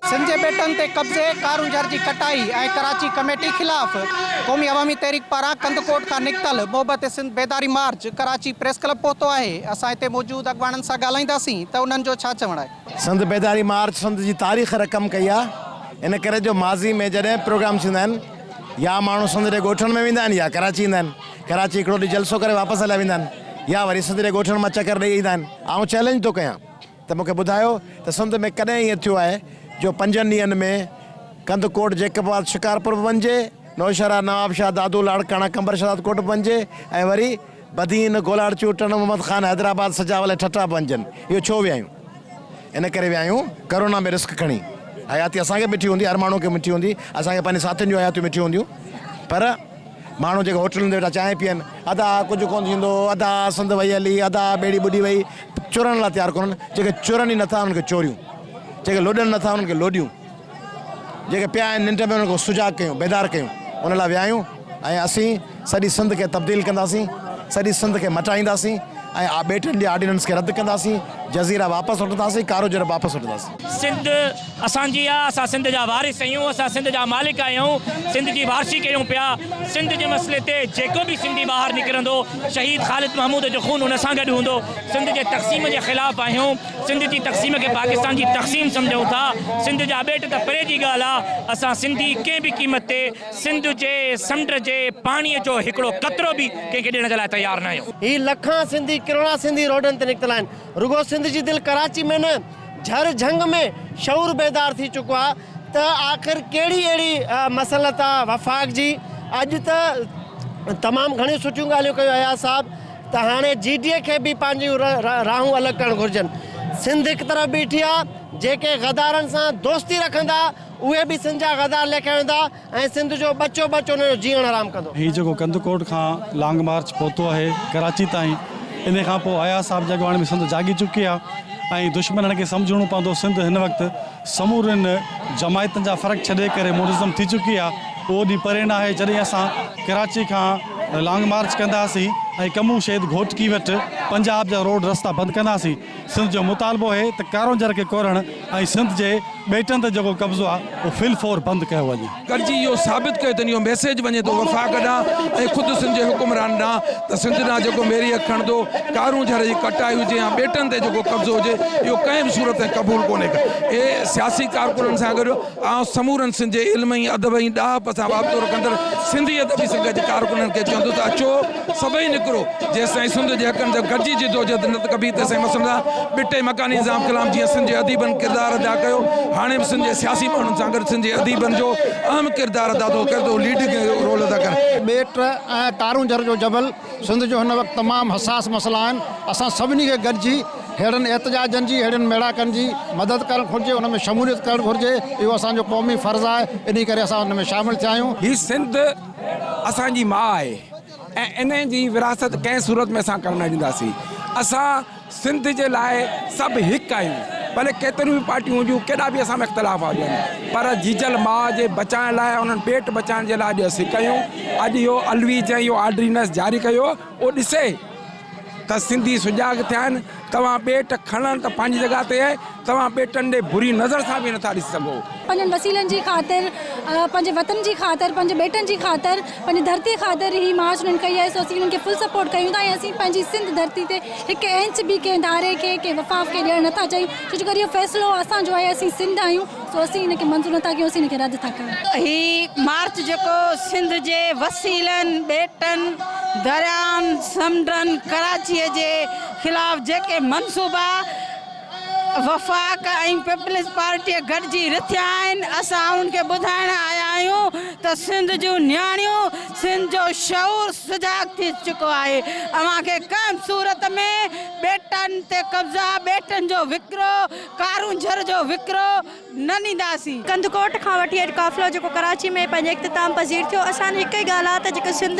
سنڌ جي ٻيٽن تي قبضي، ڪارونجهر جي ڪٽائي ۽ ڪراچي ڪميٽي خلاف قومي عوامي تحريڪ پاران ڪنڌڪوٽ کان نڪتل محبت سنڌ بيداري مارچ ڪراچي پريس ڪلب پهتو آهي، اسان هتي موجود اڳواڻن سان ڳالهائينداسين ته انهن جو ڇا چوڻ آهي. سنڌ بيداري مارچ سنڌ جي تاريخ رقم ڪئي آ ان ڪري جو ماضي ۾ جڏهن به پروگرام ٿيندا آهن يا ماڻهو سنڌ جي ڳوٺن ۾ ويندا آهن يا ڪراچي ايندا آهن ڪراچي هڪڙو ڏينهن جلسو ڪري واپس هليا ويندا آهن يا وري سنڌ جي ڳوٺن مان چڪر ڏئي ايندا آهن آئون چئلينج ٿو ڪيان ته مون کي ٻڌايو ته سنڌ ۾ ڪڏهن ائين ٿيو آهي جو پنجن ڏينهن ۾ ڪنڌڪوٽ جيڪب آباد شڪارپور به وڃجي نوشهرا نوابشاهه دادو لاڙڪاڻا قمبر شهدادڪوٽ به وڃجي ۽ وري بدين، گولاڙچو، ٽنڊو محمد خان، حيدرآباد، سجاول ۽ ٺٽا به وڃجن. اهو ڇو ويا آهيون؟ ان ڪري ويا آهيون ڪرونا ۾ رسڪ کڻي. حياتي اسان کي به مٺي هوندي، هر ماڻهو کي مٺي هوندي، اسان کي پنهنجي ساٿين جون حياتيون مٺيون هونديون پر ماڻهو جيڪي هوٽلن تي ويٺا چانهه پيئن، ادا ڪجهه ڪونه ٿيندو، ادا سنڌ وئي هلي، ادا ٻيڙي ٻڏي وئي، چورڻ لاء تيار ڪونهن، جيڪي چورن ئي نٿا انهن کي چوريون، جيڪي لوڏن نٿا انهن کي لوڏيون. جيڪي پيا آهن ننڊ ۾ انهن کي سجاڳ ڪيون، بيدار ڪيون، ان لاء ويا آهيون ۽ اسين سڄي سنڌ کي تبديل ڪنداسين، سڄي سنڌ کي مٽائينداسين ۽ ٻيٽن جي آرڊيننس کي رد ڪنداسين، جزيرا واپس وٺنداسين، ڪارونجهر واپس وٺنداسين. سنڌ اسان جي آ، اسان سنڌ جا وارث آهيون، اسان سنڌ جا مالڪ آهيون، سنڌ جي وارثي ڪيون پيا، سنڌ جي مسئلي تي جيڪو به سنڌي ٻاهر نڪرندو، شهيد خالد محمود جو خون ان سان گڏ هوندو، سنڌ جي تقسيم جي خلاف آهيون. سنڌ جي تقسيم کي پاڪستان جي تقسيم سمجهون ٿا، سنڌ جا ٻيٽ ته پري جي ڳالهه آ، اسان سنڌي ڪنهن به قيمت تي سنڌ جي سمنڊ جي پاڻي جو هڪڙو قطرو به ڪنهن کي ڏيڻ جي لاء تيار نه آهيون. هي لکان سنڌي ڪروڙان سنڌي روڊن تي نڪتل آهن، رڳو سنڌ جي دل ڪراچي ۾ نه جھر جھنگ ۾ شعور بيدار ٿي چڪو آ ته آخر ڪهڙي اهڙي مصلحت آ وفاق جي، اڄ ته تمام گهڻيون سٺيون ڳالهيون ڪيون اياز صاحب. ته هاڻي جي ڊي اي کي به پنهنجون راهون الڳ ڪرڻ گهرجن. سنڌ هڪ طرف بيٺي آ، جيڪي غدارن سان دوستي رکندا، اهي به سنڌ جا غدار ليکيا ويندا ۽ سنڌ جو ٻچو ٻچو انهن جو جيئڻ حرام ڪندو. هي جيڪو ڪنڌڪوٽ کان لانگ مارچ پهتو آهي ڪراچي تائين انهي کان پوء اياز صاحب جي اڳواڻي ۾ سنڌ جاڳي چڪي آ ۽ دشمنن کي سمجهڻو پوندو سنڌ هن وقت سمورين جماعتن جا فرق ڇڏي ڪري منظم ٿي چڪي آ اهو ڏينهن پري ناهي جڏهن اسان ڪراچي کان لانگ مارچ ڪنداسين ۽ ڪمون شهيد گهوٽڪي وٽ پنجاب جا روڊ رستا بند ڪنداسين سنڌ جو مطالبو اهي ته ڪارونجهر کي ڪورڻ ۽ سنڌ جي ٻيٽن تي جيڪو قبضو آ اهو في الفور بند ڪيو وڃي. گڏجي اهو ثابت ڪيو اٿن اهو ميسيج وڃي ٿو وفاق ڏانهن ۽ خود سنڌ جي حڪمرانن ڏانهن ته سنڌ ڏانهن جيڪو ميري اک کڻندو، ڪارونجهر جي ڪٽائي هجي يا ٻيٽن تي جيڪو قبضو هجي اهو ڪنهن به صورت ۾ قبول ڪونهي ڪا اهي سياسي ڪارڪنن سان گڏ آئون سمورن سنڌ جي علم ۽ ادب ۽ ڏاهپ سان وابستو رکندڙ سنڌي ادبي سنگت جي ڪارڪنن کي چوندس ته اچو سڀئي نڪرو جيستائين سنڌ جي حقن تي گڏجي جدوجهد نه ڪبي تيستائين مسئلن سان ٻٽي مڪاني نظام خلاف جيئن سنڌ جي اديبن ڪردار ادا ڪيو هاڻي به سنڌ جي سياسي ماڻهن سان گڏ سنڌ جي اديبن جو اهم ڪردار ادا ٿو ڪري ته هو ليڊنگ رول ادا ڪن. ٻيٽ ۽ ڪارونجهر جو جبل سنڌ جو هن وقت تمام حساس مسئلا آهن اسان سڀني کي گڏجي ههڙن احتجاجن جي ههڙين ميڙاڪن جي مدد ڪرڻ گهرجي ان ۾ شموليت ڪرڻ گهرجي اهو اسان جو قومي فرض آهي انهي ڪري اسان ان ۾ شامل ٿيا آهيون. هي سنڌ اسان جي ماء آهي ۽ انهي جي ورهاست ڪنهن صورت ۾ اسان ڪرڻ نه ڏينداسين. اسان سنڌ جي لاء سڀ هڪ آهيون، ڀلي ڪيتريون به پارٽيون هجون، ڪيڏا به اسان ۾ اختلاف هجن، پر جيجل ماء جي بچائڻ لاء انهن پيٽ بچائڻ جي لاء اڄ اسين هڪ آهيون. اڄ اهو علوي جنهن اهو آرڊيننس جاري ڪيو اهو ڏسي ته سنڌي سجاڳ ٿيا آهن، توهان ٻيٽ کڻڻ ته پنهنجي جڳهه تي آهي، توهان ٻيٽن ڏي بري نظر سان به نٿا ڏسي سگهو. پنهنجن وسيلن جي خاطر، پنهنجي وطن جي خاطر، پنهنجي ٻيٽن جي خاطر، پنهنجي ڌرتي خاطر هي مارچ انهن ڪئي آهي سو اسين انهن کي فل سپورٽ ڪيون ٿا ۽ اسين پنهنجي سنڌ ڌرتي تي هڪ انچ به ڪنهن ڌاري کي ڪنهن وفاق کي ڏيڻ نٿا چاهيون ڇو جو اهو فيصلو اسان جو آهي اسين سنڌ آهيون سو اسين ان کي منظور نٿا ڪيون اسين ان کي رد ٿا ڪيون. هي مارچ جيڪو سنڌ جي وسيلن، ٻيٽن، دريائن، سمنڊن، ڪراچي جي خلاف جيڪي منصوبا وفاق ۽ پيپلز پارٽيء گڏجي رٿيا آهن، اسان انهن کي ٻڌائڻ آيا آهيون ته سنڌ جون نياڻيون، سنڌ جو شعور سجاڳ ٿي چڪو آهي، اوهان کي ڪنهن به صورت ۾ ٻيٽن تي قبضا، ٻيٽن جو وڪرو، ڪارونجهر جو وڪرو نه ڏينداسين. ڪنڌڪوٽ کان وٺي اڄ قافلو جيڪو ڪراچي ۾ پنهنجي اختتام پذير ٿيو، اسان جي هڪ ئي ڳالهه آهي ته جيڪو سنڌ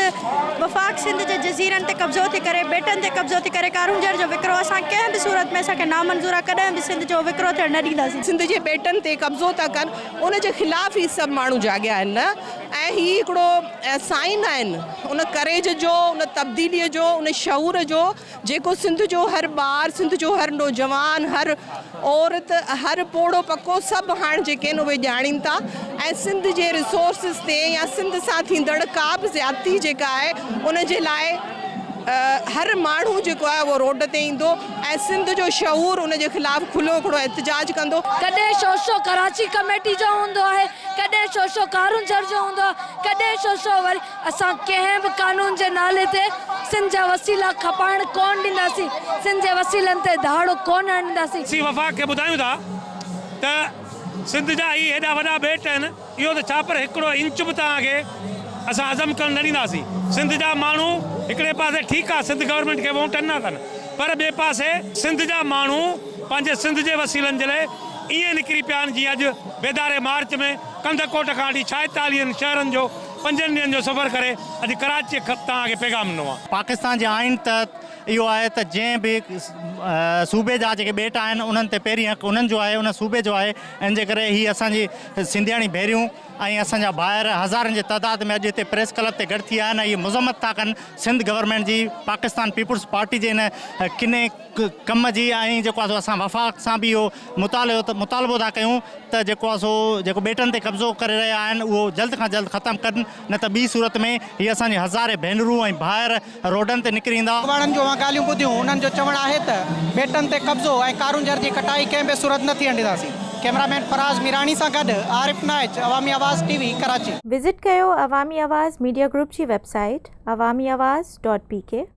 وفاق سنڌ جي جزيرن تي قبضو ٿي ڪري، ٻيٽن تي قبضو ٿي ڪري، ڪارونجهر جو وڪرو اسان ڪنهن به صورت ۾ اسان کي نامنظور آهي، ڪڏهن به سنڌ جو وڪرو ٿيڻ نه ڏينداسين. سنڌ جي ٻيٽن تي قبضو ٿا ڪن ان جي خلاف هي سڀ ماڻهو جاڳيا. جاڳيا آهن نه ۽ هي هڪڙو سائن آهن ان ڪريج جو ان تبديلي جو ان شعور جو جيڪو سنڌ جو هر ٻار سنڌ جو هر نوجوان هر عورت هر پوڙهو پڪو سڀ هاڻ جيڪي آهن اهي ڄاڻين ٿا ۽ سنڌ جي ريسورسز تي يا سنڌ سان ٿيندڙ ڪا به زيادتي جيڪا آهي ان جي لاء هر ماڻهو جيڪو آهي اهو روڊ تي ايندو ۽ سنڌ جو شعور ان جي خلاف کليو هڪڙو احتجاج ڪندو. ڪڏهن شوشو ڪراچي ڪميٽي جو هوندو آهي، ڪڏهن شوشو ڪارونجهر جو هوندو آهي، ڪڏهن شوشو وري اسان ڪنهن به قانون جي نالي تي سنڌ جا وسيلا کپائڻ ڪونه ڏينداسين، سنڌ جي وسيلن تي ڌاڙو ڪونه هڻڻ ڏينداسين. اسين وفاق کي ٻڌايون ٿا ته سنڌ جا هي هيڏا وڏا ٻيٽ آهن، اهو ته ڇا پر هڪڙو انچ به توهان کي اسان هضم ڪرڻ نه ڏينداسين. سنڌ جا ماڻهو هڪڙي پاسي ٺيڪ آهي سنڌ گورنمينٽ کي وونٽ ڏنا اٿن پر ٻئي پاسي سنڌ جا ماڻهو پنهنجي سنڌ جي وسيلن جي لاء ائين نڪري پيا آهن جيئن اڄ بيداري مارچ ۾ ڪنڌڪوٽ کان وٺي ڇائيتاليهن شهرن جو پنجن ڏينهن جو سفر ڪري اڄ ڪراچيء توهان کي پيغام ڏنو آهي. پاڪستان جي آئين تحت اهو آهي ته جنهن به صوبي جا جيڪي ٻيٽ آهن انهن تي پهرين حق انهن جو آهي ان صوبي جو آهي ان جي ڪري هي اسان جي سنڌياڻي ڀيريون ۽ اسان جا ڀائر هزارن جي تعداد ۾ اڄ هتي پريس ڪلب تي گڏ ٿي آيا آهن ۽ اهي مذمت ٿا ڪن سنڌ گورنمينٽ جي پاڪستان پيپلز پارٽي جي ان ڪني ڪم جي ۽ جيڪو آهي سو اسان وفاق سان به اهو مطالعو مطالبو ٿا ڪيون ته جيڪو آهي سو جيڪو ٻيٽن تي قبضو ڪري رهيا آهن اهو جلد کان جلد ختم ڪن نه ته ٻي صورت ۾ هي اسان جي هزارين ڀينرون ۽ ڀائر روڊن تي نڪري ايندا. اڳواڻن جون اوهان ڳالهيون ٻڌيون، انهن جو چوڻ آهي ته ٻيٽن تي قبضو ۽ ڪارونجهر جي ڪٽائي ڪنهن به صورت نه ٿيڻ ڏينداسين. ڪئميرا مين فراز ميراڻي سان گڏ Arif Naich, Awami Awaz T V, Karachi. Visit ڪيو عوامي آواز ميڊيا گروپ جي website Awami Awaz dot P K.